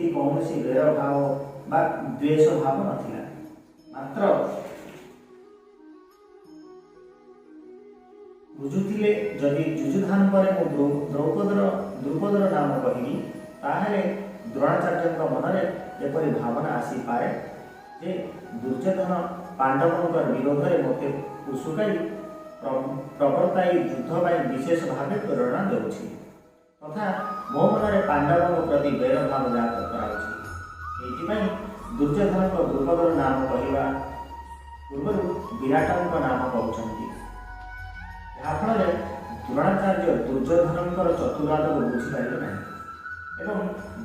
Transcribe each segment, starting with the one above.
ସେମିତି କୌଣସି ବୈରଭାବ ବା ଦ୍ୱେଷ ଭାବ ନଥିଲା। ମାତ୍ର ବୁଝୁଥିଲେ, ଯଦି ଯୁଯୁଧାନ ପରେ ମୁଁ ଦ୍ରୌପଦର ନାମ କହିବି, ତାହେଲେ ଦ୍ରୋଣାଚାର୍ଯ୍ୟଙ୍କ ମନରେ ଏପରି ଭାବନା ଆସିପାରେ ଯେ ଦୁର୍ଯ୍ୟୋଧନ ପାଣ୍ଡବଙ୍କ ବିରୋଧରେ ମୋତେ ଉସୁକାଇ ପ୍ରବର୍ତ୍ତାଇ ଯୁଦ୍ଧ ପାଇଁ ବିଶେଷ ଭାବେ ପ୍ରେରଣା ଦେଉଛି ତଥା ମୋ ମନରେ ପାଣ୍ଡବଙ୍କ ପ୍ରତି ବୈରଭାବ ଜାତ କରାଉଛି। ଏଇଥିପାଇଁ ଦୁର୍ଯ୍ୟୋଧନଙ୍କ ଦ୍ରୁପଦର ନାମ କହିବା ପୂର୍ବରୁ ବିରାଟଙ୍କ ନାମ କହୁଛନ୍ତି, ଯାହାଫଳରେ ଦ୍ରୋଣାଚାର୍ଯ୍ୟ ଦୁର୍ଯ୍ୟୋଧନଙ୍କର ଚତୁରାତାକୁ ବୁଝିପାରିବେ ନାହିଁ ଏବଂ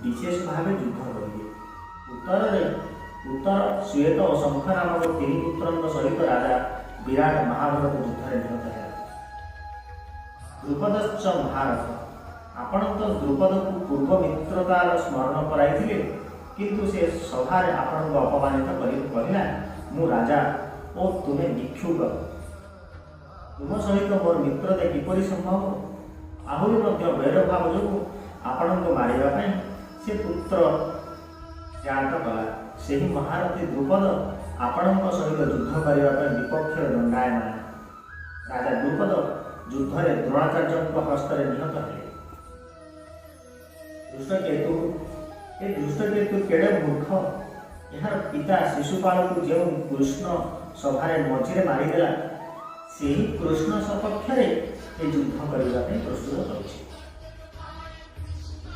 ବିଶେଷ ଭାବେ ଯୁଦ୍ଧ କରିବେ। ଉତ୍ତର, ଶ୍ଵେତ ଓ ଶଙ୍ଖ ନାମକ ତିନି ପୁତ୍ରଙ୍କ ସହିତ ରାଜା ବିରାଟ ମହାଭାରତ ଯୁଦ୍ଧରେ ନିହତ ହେଲା। ଦ୍ରୁପଦଶ୍ଚ ମହାରଥ। ଆପଣ ତ ଦ୍ରୁପଦକୁ ପୂର୍ବ ମିତ୍ରତାର ସ୍ମରଣ କରାଇଥିଲେ, କିନ୍ତୁ ସେ ସଭାରେ ଆପଣଙ୍କୁ ଅପମାନିତ କରି କହିଲା, ମୁଁ ରାଜା ଓ ତୁମେ ଭିକ୍ଷୁକ, ତୁମ ସହିତ ମୋର ମିତ୍ରତା କିପରି ସମ୍ଭବ? ଆହୁରି ମଧ୍ୟ ବୈରଭାବ ଯୋଗୁଁ ଆପଣଙ୍କୁ ମାରିବା ପାଇଁ ସେ ପୁତ୍ର ଜାତ କଲା। ସେହି ମହାରଥୀ ଦ୍ରୁପଦ ଆପଣଙ୍କ ସହିତ ଯୁଦ୍ଧ କରିବା ପାଇଁ ବିପକ୍ଷରେ ଦଣ୍ଡାୟମାନ। ରାଜା ଦ୍ରୁପଦ ଯୁଦ୍ଧରେ ଦ୍ରୋଣାଚାର୍ଯ୍ୟଙ୍କ ହସ୍ତରେ ନିହତ ହେଲେ। ଧୃଷ୍ଟକେତୁ। ଏ ଧୃଷ୍ଟକେତୁ କେଡ଼େ ମୂର୍ଖ! ଏହାର ପିତା ଶିଶୁପାଳକୁ ଯେଉଁ କୃଷ୍ଣ ସଭାରେ ମଝିରେ ମାରିଦେଲା, ସେହି କୃଷ୍ଣ ସପକ୍ଷରେ ଏ ଯୁଦ୍ଧ କରିବା ପାଇଁ ପ୍ରସ୍ତୁତ କରୁଛି।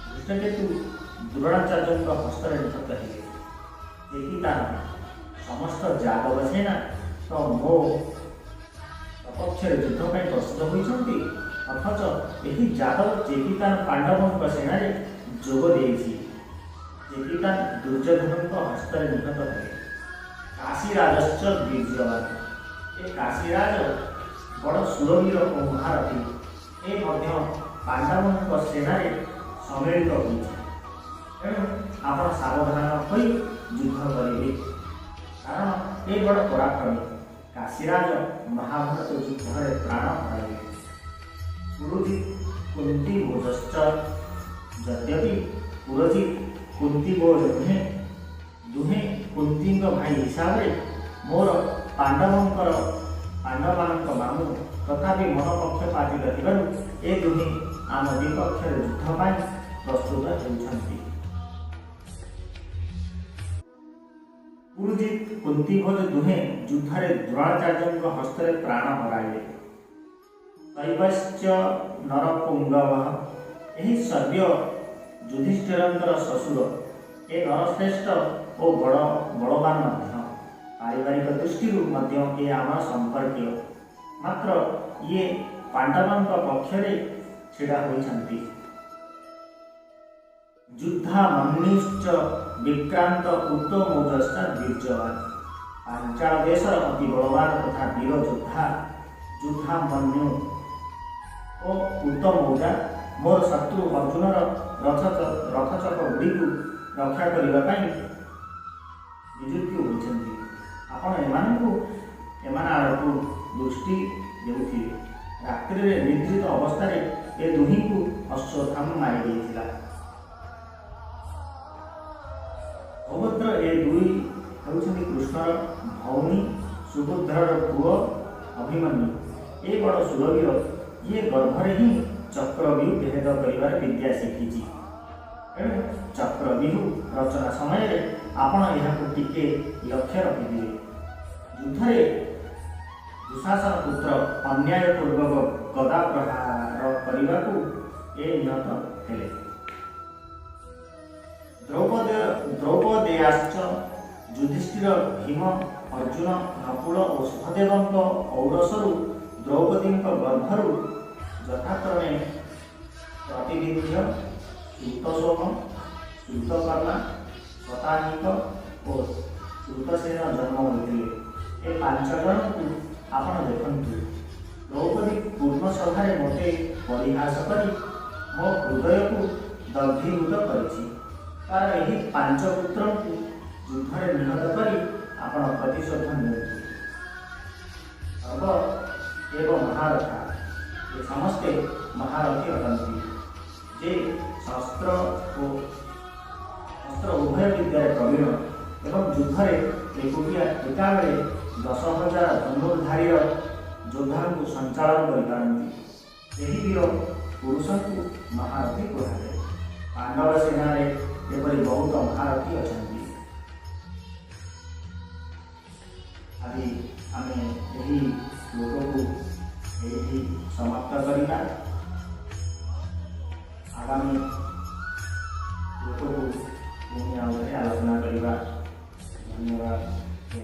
ଧୃଷ୍ଟକେତୁ ଦ୍ରୋଣାଚାର୍ଯ୍ୟଙ୍କ ହସ୍ତରେ ନିହତ ହେଲେ। ଚେକିତାନ। ସମସ୍ତ ଯାଦବ ସେନା ତ ମୋ ସପକ୍ଷରେ ଯୁଦ୍ଧ ପାଇଁ ପ୍ରସ୍ତୁତ ହୋଇଛନ୍ତି, ଅଥଚ ଏହି ଯାଦବ ଚେକିତାନ ପାଣ୍ଡବଙ୍କ ସେନାରେ ଯୋଗ ଦେଇଛି। ଚେକିତାନ ଦୁର୍ଯ୍ୟୋଧନଙ୍କ ହସ୍ତରେ ନିହତ ହେଲେ। କାଶୀରାଜଶ୍ଚ ବୀର୍ଯ୍ୟବାନ। ଏ କାଶୀରାଜ ବଡ଼ ସୁରବୀର ଓ ମହାରଥୀ। ଏ ମଧ୍ୟ ପାଣ୍ଡବଙ୍କ ସେନାରେ ସମ୍ମିଳିତ ହୋଇଛି। ତେଣୁ ଆପଣ ସାବଧାନ ହୋଇ ଯୁଦ୍ଧ କରିବେ, କାରଣ ଏ ବଡ଼ ପରାକ୍ରମୀ। କାଶୀରାଜ ମହାଭାରତ ଯୁଦ୍ଧରେ ପ୍ରାଣ ହରାଇଲେ। ପୁରୁଜିତ କୁନ୍ତିଭୋଜଶ୍ଚ। ଯଦ୍ୟପି ପୁରଜିତ କୁନ୍ତିଭୋଜ ନୁହେଁ, ଦୁହେଁ କୁନ୍ତିଙ୍କ ଭାଇ ହିସାବରେ ମୋର ପାଣ୍ଡବମାନଙ୍କ ମାମୁଁ, ତଥାପି ମନ ପକ୍ଷପାତିତ ଥିବାରୁ ଏ ଦୁହେଁ ଆମ ବିପକ୍ଷରେ ଯୁଦ୍ଧ ପାଇଁ ପ୍ରସ୍ତୁତ ହେଉଛନ୍ତି। ପୁରୁଜିତ କୁନ୍ତିଭୋଜ ଦୁହେଁ ଯୁଦ୍ଧରେ ଦ୍ରୋଣାଚାର୍ଯ୍ୟଙ୍କ ହସ୍ତରେ ପ୍ରାଣ ହରାଇଲେ। ଶୈବଶ୍ଚ ନରପୁଙ୍ଗବ। ଏହି ଶୈବ୍ୟ ଯୁଧିଷ୍ଠିରଙ୍କର ଶ୍ୱଶୁର। ଏ ନରଶ୍ରେଷ୍ଠ ଓ ବଡ଼ ବଳବାନ ମଧ୍ୟ। ପାରିବାରିକ ଦୃଷ୍ଟିରୁ ମଧ୍ୟ ଏ ଆମର ସମ୍ପର୍କୀୟ। ମାତ୍ର ଇଏ ପାଣ୍ଡବଙ୍କ ପକ୍ଷରେ ଛିଡ଼ା ହୋଇଛନ୍ତି। ଯୁଦ୍ଧାମନ୍ୟୁଶ୍ଚ ବିକ୍ରାନ୍ତ ଉତ୍ତମୌଜଶ୍ଚ ବୀର୍ଯ୍ୟବାନ। ପାଞ୍ଚାଳ ଦେଶର ଅତି ବଳବାନ ତଥା ବୀର ଯୋଦ୍ଧା ଯୁଦ୍ଧାମନ୍ୟୁ ଓ ଉତ୍ତମୌଜା ମୋର ଶତ୍ରୁ ଅର୍ଜୁନର ରଥଚକ ଗୁଡ଼ିକୁ ରକ୍ଷା କରିବା ପାଇଁ ନିଯୁକ୍ତି ହୋଇଛନ୍ତି। ଆପଣ ଏମାନ ଆଡ଼କୁ ଦୃଷ୍ଟି ଦେଉଥିବେ। ରାତ୍ରିରେ ନିଦ୍ରିତ ଅବସ୍ଥାରେ ଏ ଦୁହିଁଙ୍କୁ ଅଶ୍ୱତ୍ଥାମା ମାରି ଦେଇଥିଲା। ସୌଭଦ୍ର। ଏ ଦୁଇ ହେଉଛନ୍ତି କୃଷ୍ଣର ଭଉଣୀ ସୁଭଦ୍ରାର ପୁଅ ଅଭିମନ୍ୟୁ। ଏ ବଡ଼ ସୁରବୀର। ଇଏ ଗର୍ଭରେ ହିଁ ଚକ୍ରବ୍ୟୁହ ଭେଦ କରିବାର ବିଦ୍ୟା ଶିଖିଛି। ତେଣୁ ଚକ୍ରବ୍ୟୁହ ରଚନା ସମୟରେ ଆପଣ ଏହାକୁ ଟିକେ ଲକ୍ଷ୍ୟ ରଖିଥିବେ। ଯୁଦ୍ଧରେ ଦୁଃଶାସନ ପୁତ୍ର ଅନ୍ୟାୟପୂର୍ବକ ଗଦା ପ୍ରହାର କରିବାକୁ ଏ ନିହତ ହେଲେ। ଦ୍ରୌପଦେୟାଶ୍ଚ। ଯୁଧିଷ୍ଠିର, ଭୀମ, ଅର୍ଜୁନ, ନକୁଳ ଓ ସହଦେବଙ୍କ ଔରସରୁ ଦ୍ରୌପଦୀଙ୍କ ଗର୍ଭରୁ ଯଥାକ୍ରମେ ପ୍ରତିବିନ୍ଧ୍ୟ, ଶ୍ରୁତସୋମ, ଶ୍ରୁତକର୍ମା, ଶତାନୀକ ଓ ଶ୍ରୁତସେନ ଜନ୍ମ ହୋଇଥିଲେ। ଏ ପାଞ୍ଚ ଜଣଙ୍କୁ ଆପଣ ଦେଖନ୍ତୁ। ଦ୍ରୌପଦୀ ପୂର୍ଣ୍ଣ ସଭାରେ ମୋତେ ପରିହାସ କରି ମୋ ହୃଦୟକୁ ଦଗ୍ଧୀଭୂତ କରିଛି। ତାର ଏହି ପାଞ୍ଚ ପୁତ୍ରଙ୍କୁ ଯୁଦ୍ଧରେ ନିହତ କରି ଆପଣ ପ୍ରତିଶୋଧ ନିଅନ୍ତୁ। ସର୍ବ ଏବଂ ମହାରଥା। ଏ ସମସ୍ତେ ମହାରଥୀ ଅଟନ୍ତି ଯେ ଶସ୍ତ୍ର ଓ ଅସ୍ତ୍ର ଉଭୟ ବିଦ୍ୟାରେ ପ୍ରବୀଣ ଏବଂ ଯୁଦ୍ଧରେ ଏକୁଟିଆ ଏକାବେଳେ 10,000 ଧନୁର୍ଧାରୀର ଯୋଦ୍ଧାଙ୍କୁ ସଞ୍ଚାଳନ କରିପାରନ୍ତି, ଏହି ବୀର ପୁରୁଷଙ୍କୁ ମହାରଥୀ କୁହାଯାଏ। ପାଣ୍ଡବ ସେନାରେ ଏପରି ବହୁତ ମହାରଥୀ ଅଛନ୍ତି। ଆଜି ଆମେ ଏହି ଶ୍ଲୋକକୁ ଏଇଠି ସମାପ୍ତ କରିବା। ଆଗାମୀ ଶ୍ଲୋକକୁ ପୁଣି ଆଉ ଥରେ ଆଲୋଚନା କରିବା। ଧନ୍ୟବାଦ।